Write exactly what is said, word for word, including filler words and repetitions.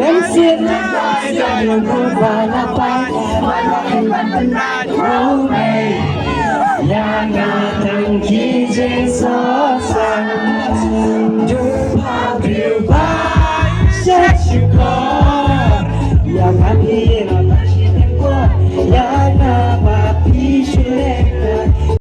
Em sien ai da yung ku ba la pai ba la pai ban ban ai ro mei. Ya nga tang ki jing so sang.